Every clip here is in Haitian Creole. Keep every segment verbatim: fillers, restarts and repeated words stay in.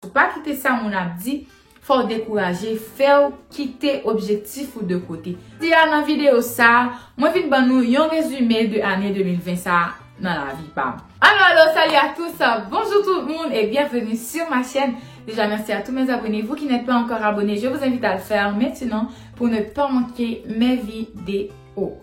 Ou pa kite sa moun ap di fè w dekouraje, fè w kite objektif ou de kote. Jodi a nan videyo sa, mwen vin ban nou yon rezime de ane de mil ven sa nan lavi pa m. Alors, alors, salut à tous, bonjour tout le monde et bienvenue sur ma chaîne. Déjà, merci à tous mes abonnés. Vous qui n'êtes pas encore abonnés, je vous invite à le faire maintenant pour ne pas manquer mes vidéos.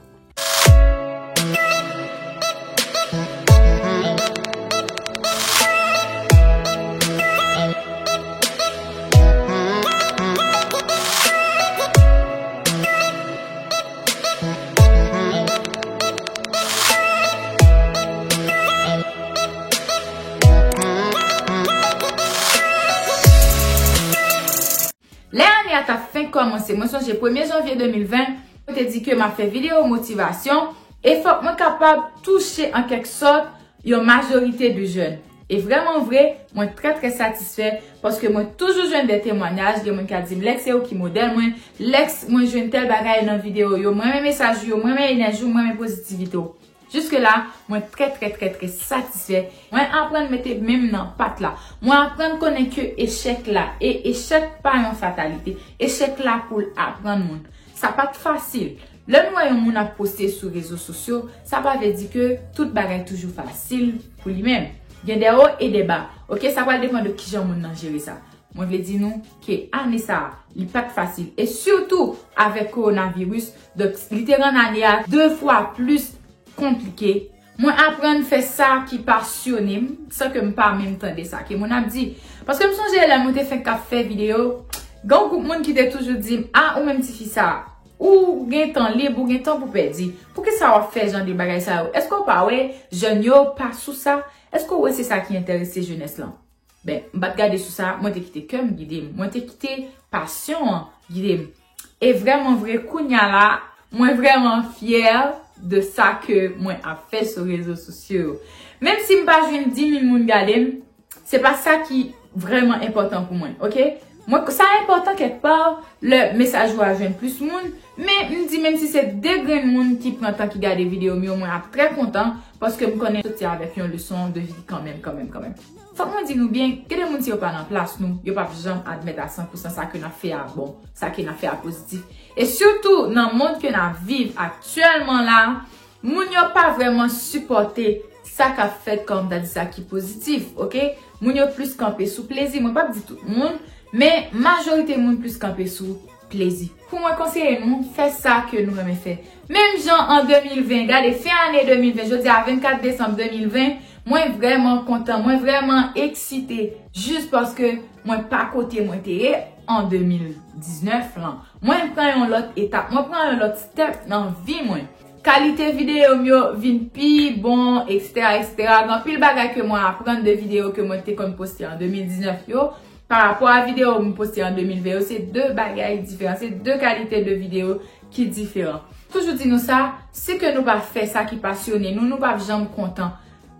Lè ane a t ap fenk kòmanse, mwen sonje premye janvye de mil ven, mwen te di ke m ap fè videyo motivasyon e fòk mwen kapab touche an kèk sòt yon majorite de jèn. E vrèman vre, mwen trè trè satisfè paske mwen toujou jwenn de temwanyaj, gen moun k ap di m, Lex, se ou ki modèl mwen, Lex, mwen jwenn tèl bagay nan videyo yo, mwen renmen mesaj ou yo, mwen renmen enèji w, mwen renmen pozitivite w. Jiske la, mwen trè, trè, trè, trè satisfè. Mwen aprann mete men m nan pat la. Mwen aprann konnen ke echèk la, e echèk pa yon fatalite. Echèk la pou l aprann moun. Sa pa t fasil. Lè nou wè yon moun ap poste sou rezo sosyo, sa pa vle di ke tout bagay toujou fasil pou li menm. Gen de wo e de ba. Oke, sa pral depann de kijan moun nan jere sa. Mwen vle di nou ke ane sa a, li pa t fasil. E sitou avèk kowonaviris, donk li te rann ane a de fwa plis konplike. Mwen aprann fè sa ki pasyone m, san ke m pa menm tande sa ke moun ap di. Paske m sonje lè mwen te fenk ap fè videyo, gen yon gwoup moun ki te toujou di m, "A, ou menm tifi sa a, ou gen tan lib, ou gen tan pou pèdi. Poukisa w ap fè jan de bagay sa yo? Èske w pa wè jèn yo pa sou sa? Èske w wè se sa ki enterese jenès lan?" Ben, m pa t gade sou sa, mwen te kite kè m gide m. Mwen te kite pasyon an gide m. E vrèman vre, kounya la, mwen vrèman fyè de sa ke mwen ap fè sou rezo sosyo yo. Menm si m pa jwenn dis mil moun gade m, se pa sa ki vrèman enpòtan pou mwen, oke? Mwen, sa enpòtan kèk pa, lè mesaj ou a jwenn plis moun, men m di menm si se de grenn moun ki pran tan ki gade videyo m yo, mwen ap trè kontan, paske m konnen soti avèk yon leson de vi kanmenm, kanmenm, kanmenm. Fòk mwen di nou byen, gen de moun si yo pa nan plas nou, yo p ap janm admèt a san pou san sa ke n ap fè a bon, sa ke n ap fè a pozitif. E sitou nan mond ke n ap viv aktyèlman la, moun yo pa vrèman sipòte sa k ap fèt, kòm m ta di sa ki pozitif, oke? Moun yo plis kanpe sou plezi. Mwen p ap di tout moun, men majorite moun plis kanpe sou plezi. Pou mwen konseye nou, fè sa ke nou renmen fè. Menm jan an de mil ven, gade fen ane de mil ven, jodi a vennkat desanm de mil ven, mwen vrèman kontan, mwen vrèman eksite, jis paske mwen pa kote mwen te ye an de mil diznèf lan. Mwen pran yon lòt etap, mwen pran yon lòt step nan vi mwen. Kalite videyo m yo vin pi bon, etsetera, etsetera. Gen anpil bagay ke mwen aprann de videyo ke mwen te konn poste an de mil diznèf yo, pa rapò a videyo m poste an de mil ven yo, se de bagay diferan, se de kalite de videyo ki diferan. Toujou di nou sa, si ke nou pa fè sa ki pasyone nou, nou p ap janm kontan.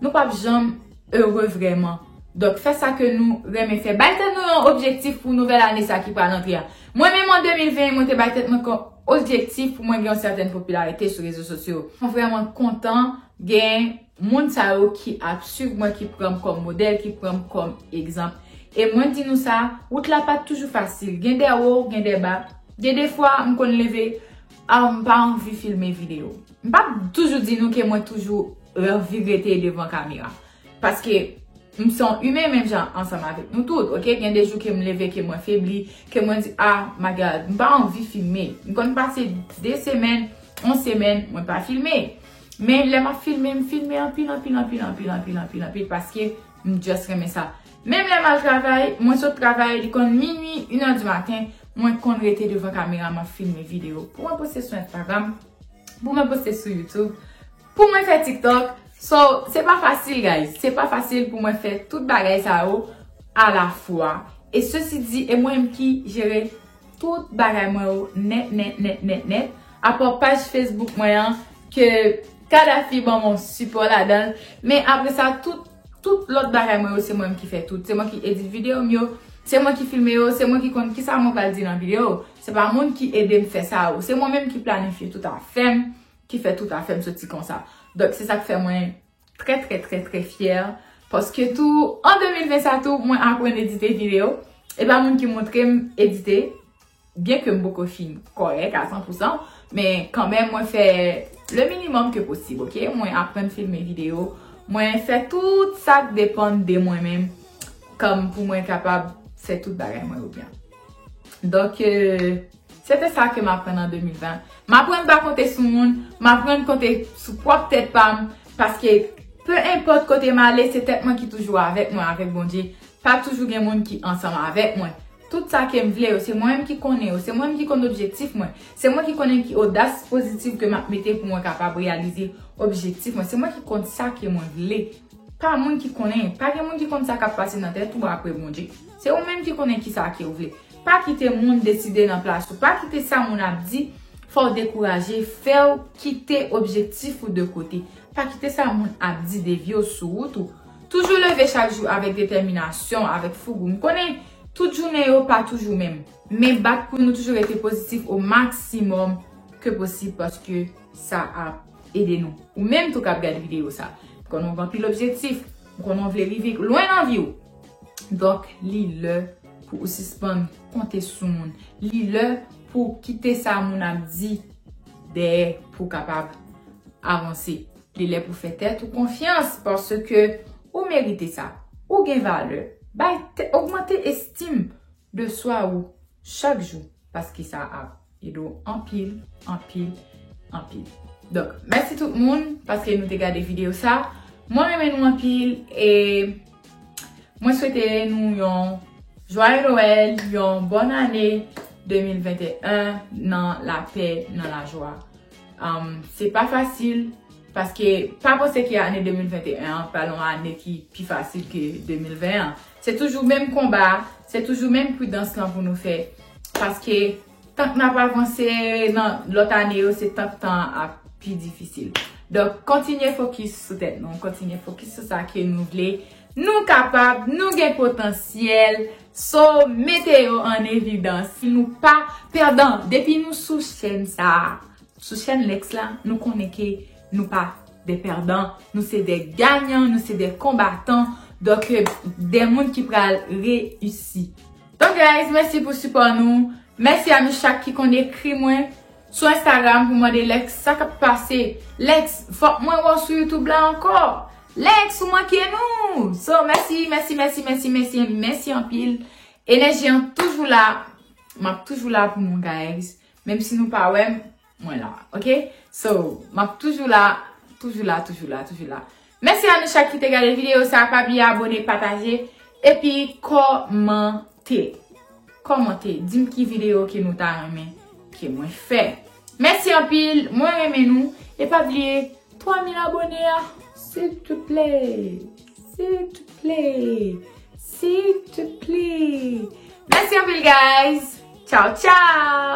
Nou p ap janm ere vrèman. Donk, fè sa ke nou renmen fè. Bay tèt nou yon objektif pou nouvèl ane sa ki pral antre a. Mwen menm an de mil ven, mwen te bay tèt mwen kon objektif pou mwen gen yon sètèn popilarite sou rezo sosyo. Mwen vrèman kontan gen moun sa yo ki ap swiv mwen, ki pran m kòm modèl, ki pran m kòm egzanp. E mwen di nou sa, wout la pa t toujou fasil. Gen de wo, gen de ba. Gen de fwa, m konn leve, a, m pa anvi filme videyo. M p ap toujou di nou ke mwen toujou anvi rete devan kamera. Paske m se yon imen menm jan ansanm avèk nou tout, oke? Gen de jou ke m leve, ke mwen febli, ke mwen di, "Ah, my God, m pa anvi filme." M konn pase de semèn, yon semèn, mwen pa filme. Men lè m ap filme, m filme anpil, anpil, anpil, paske m just renmen sa. Menm lè m al travay, mwen sot travay, li konn minui, inè di maten, mwen konn rete devan kamera, m ap filme videyo. Pou mwen poste sou Instagram, pou mwen poste sou YouTube, pou mwen fè TikTok. So, se pa fasil, guys. Se pa fasil pou mwen fè tout bagay sa yo alafwa. E sesi di, e mwen menm ki jere tout bagay mwen yo nèt, nèt, nèt, nèt, nèt. Apa paj Facebook mwen an, ke Kadafi ban mwen sipò ladan l. Men apre sa, tout, tout lòt bagay mwen yo, se mwen menm ki fè tout. Se mwen ki edit videyo m yo, se mwen ki filme yo, se mwen ki konn kisa mwen pral di nan videyo. Se pa moun ki ede m fè sa yo. Se mwen menm ki planifye tout afè m, ki fè tout afè m soti konsa. Donk, se sa k fè mwen trè, trè, trè, trè fyè Paske tou, an de mil ven sa tou, mwen aprann edite videyo. E pa moun ki montre m edite. Byen ke m poko fin kòrèk a san pou san, men kanmenm mwen fè le minimòm ke posib, oke? Mwen aprann filme videyo, mwen fè tout sa k depann de mwen menm, kòm pou mwen kapab fè tout bagay mwen yo byen. Donk, euh, se te sa ke m aprann an de mil ven. M aprann pa konte sou moun, m aprann konte sou pwòp tèt pa m, paske pe enpòt kote m ale, se tèt mwen ki toujou avèk mwen, avèk Bondye. Pa toujou gen moun ki ansanm avèk mwen. Tout sa ke m vle yo, se mwen menm ki konnen yo, se mwen menm ki konn objektif mwen, se mwen ki konnen ki odas pozitif ke m ap mete pou mwen kapab reyalize objektif mwen, se mwen ki konn sa ke mwen vle. Pa moun ki konnen, pa gen moun ki konn sa k ap pase nan tèt ou apre Bondye. Se ou menm ki konnen ki sa ke w vle. Pa kite moun deside nan plas ou, pa kite sa moun ap di fè w dekouraje, fè w kite objektif ou de kote. Pa kite sa moun ap di devye w sou wout ou. Toujou leve chak jou avèk detèminasyon, avèk fougou. M konnen tout jounen yo pa toujou menm, men bat pou nou toujou rete pozitif o maksimòm ke posib, paske sa ap ede nou. Ou menm tou k ap gade videyo sa, m konnen w gen anpil objektif, m konnen w vle rive lwen nan vi w. Donk, li lè pou ou sispann konte sou moun. Li lè pou kite sa moun ap di dèyè pou w kapab avanse. Li lè pou fè tèt ou konfyans, paske ou merite sa. Ou gen valè. Bay tè-, ogmante estim de swa ou chak jou, paske sa ap ede w anpil, anpil, anpil. Donk, mèsi tout moun paske nou te gade videyo sa. Mwen renmen nou anpil e mwen swete nou yon jwaye Nwèl, yon bòn ane de mil venteyen nan lapè, nan lajwa. Um, se pa fasil, paske pa panse ke ane de mil venteyen an pral yon ane ki pi fasil ke de mil ven an. Se toujou menm konba, se toujou menm pridans lan pou nou fè. Paske tank n ap avanse nan lòt ane yo, se tank tan an ap pi difisil. Donk, kontinye fokis sou tèt nou, kontinye fokis sou sa ke nou vle. Nou kapab, nou gen potansyèl. So, mete yo an evidans. Nou pa pèdan. Depi nou sou chèn sa a, sou chèn Lex la, nou konnen ke nou pa de pèdan. Nou se de ganyan, nou se de konbatan. Donk, de moun ki pral reyisi. Donk, guys, mèsi pou sipò nou. Mèsi a nou chak ki konn ekri mwen sou Instagram pou mande Lex sa k ap pase. Lex, fòk mwen wè w sou YouTube la ankò. Lex, ou manke nou. So, mèsi, mèsi, mèsi, mèsi, mèsi, mèsi anpil. Enèji an toujou la. M ap toujou la pou nou, guys. Menm si nou pa wè m, mwen la, oke? So, m ap toujou la, toujou la, toujou la, toujou la. Mèsi a nou chak ki te gade videyo sa, pa bliye abone, pataje, epi kòmante. Kòmante, di m ki videyo ke nou ta renmen ke mwen fè. Mèsi anpil, mwen renmen nou, e pa bliye twa mil abone a, silvouplè, silvouplè, silvouplè. Mèsi anpil, guys. Tchao, tchao.